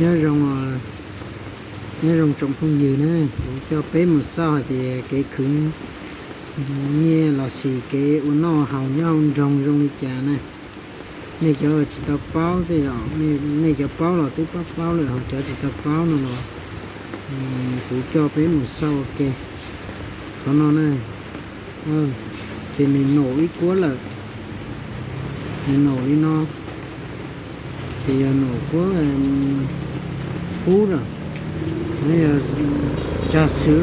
Nyob zoo, nyob zoo tsoom phooj ywg na, kuv coj peb mus xauj hais tias kev khwv nyiaj lossis kev ua noj haus nyob hauv nroog zoo li cas na. Nej cov tsis tau paub tej zaum, nej cov paub los twb paub paub lawm, ho cov tsis tau paub no los kuv coj peb mus xauj ua ke. Qhov no na, ces nws num ib kuab lawm, nws num li no, ces yog num kuab fub lawm, yog tsag xwv,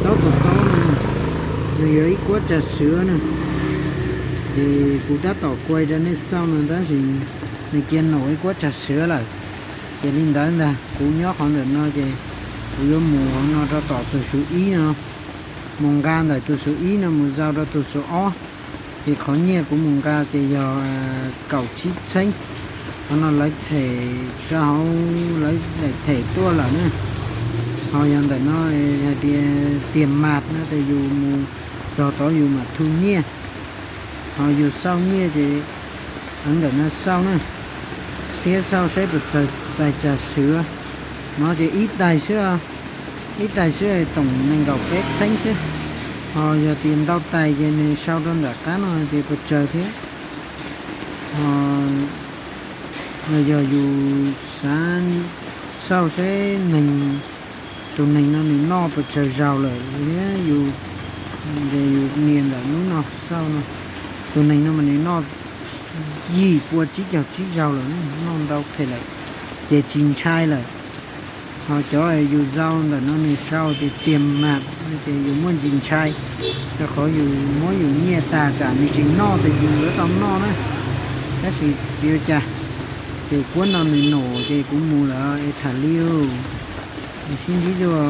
taub tus taub no, nws yog ib kuab tsag xwv na. Ces kuv tab tom kuaj rau nej xauj no tab sis nws cia num ib kuab tsag xwv lawm. Ces li ntawd ntag, kuv nyob qhov ntawm no ces kuv yuav mus hauv no rau tom tus xuv ib no, mus nqa ntawm tus xuv ib no mus zau rau tus xuv ob. Ces qhov nyiaj kuv mus nqa ces yog kaum tsib txheeb. Qhov no lawv them rau hauv, lawv daim them tuaj lawm na. Ho yog ntawm no hais tias tiag mas no ces yus mus txog tod yus mam thu nyiaj. Ho yus xauj nyiaj ces ntawm no xauj na, xiab xauj saib puas raug tais tsag xwv. No ces ib tais xwb, ib tais xwb toom nees nkaum peb txheeb xwb. Ho yog tias ntau tais ces nws sau rau nram qab no hais tias puas raug thiab. Ho yog yus xav xauj saib neeg, tus neeg no nws noj puas raug zaus lawm thiab, yus, yus nias ntawm lub no xauj no, tus neeg no mas nws noj yim pua tsib caug tsib zaus lawm, noj ntau kawg lawm, ces tsis ntshai lawm. Ho cov yus zau ntawm no nws sau tias tiag mas no ces yus muaj ntsis ntshai, rau qhov yus muab yus nyiaj tag tsam nws tsis noj ces yus yuav tau noj na. Tab sis tsis ua cas, ces kuab no nws num ces kuv mus lawm es tham li, sib ntsib dua.